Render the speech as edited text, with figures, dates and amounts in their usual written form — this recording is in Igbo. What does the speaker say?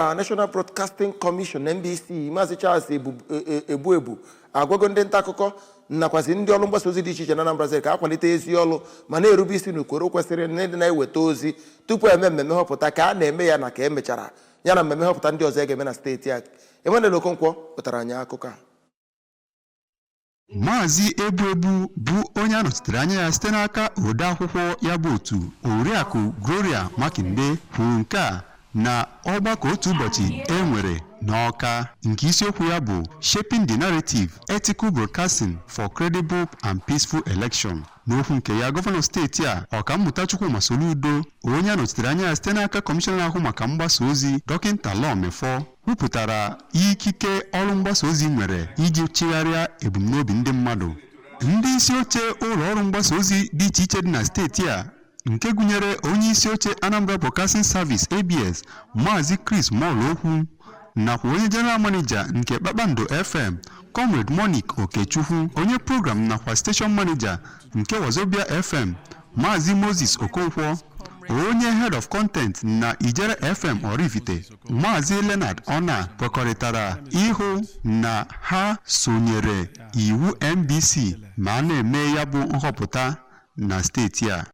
National Broadcasting Commission, NBC, Maazị Charles Ebuebu agwago ndị nta akụkọ nakwazi ndị ọrụ mgbasa ozi dị iche iche na Anambra Steeti ka akwalite ezi ọrụ ma na-erube isi n'ukoro kwesịrị ndị na-eweta ozi tupu eme mmemme nhọpụta, ka a na-eme ya na ka emechara ya na mmemme nhọpụta ndị ọzọ e ga-eme na steeti a. Emmanuel Okonkwo wetara anyị akụkọ a. Maazị Ebuebu bụ onye a nọchitere anya ya site n'aka odeakwụkwọ ya bụ otu, Oriakụ Gloria Makinde, kwuru nke a na ọgbakọ otu ụbọchị e nwere n'Awka nke isiokwu ya bụ "Shaping the Narrative: Ethical Broadcasting for Credible and Peaceful Election". N'okwu nke ya, gọvanọ steeti a, Ọkammụta Chukwuma Soludo, onye a nọchitere anya ya site n'aka kọmishọna na-ahụ maka mgbasa ozi, Dọkịnta Law Mefor, kwupụtara ikike ọrụ mgbasa ozi nwere iji chigharịa ebumnobi ndị mmadụ. Ndị isi oche ụlọ ọrụ mgbasa ozi dị iche iche dị na steeti a, nke gụnyere onye isi oche Anambra Broadcasting Service, ABS, Maazị Chris Molokwu, nakwa onye General Manager nke Kpakpando FM, Comrade Monique Okechukwu, onye program nakwa station manager nke Wazobia FM, Maazị Moses Okonkwo, onye head of content na Ijere FM Oraifite, Maazị Leonard Ona, kwekọrịtara ịhụ na ha sonyere iwu NBC ma a na-eme ya bụ nhọpụta na steeti a.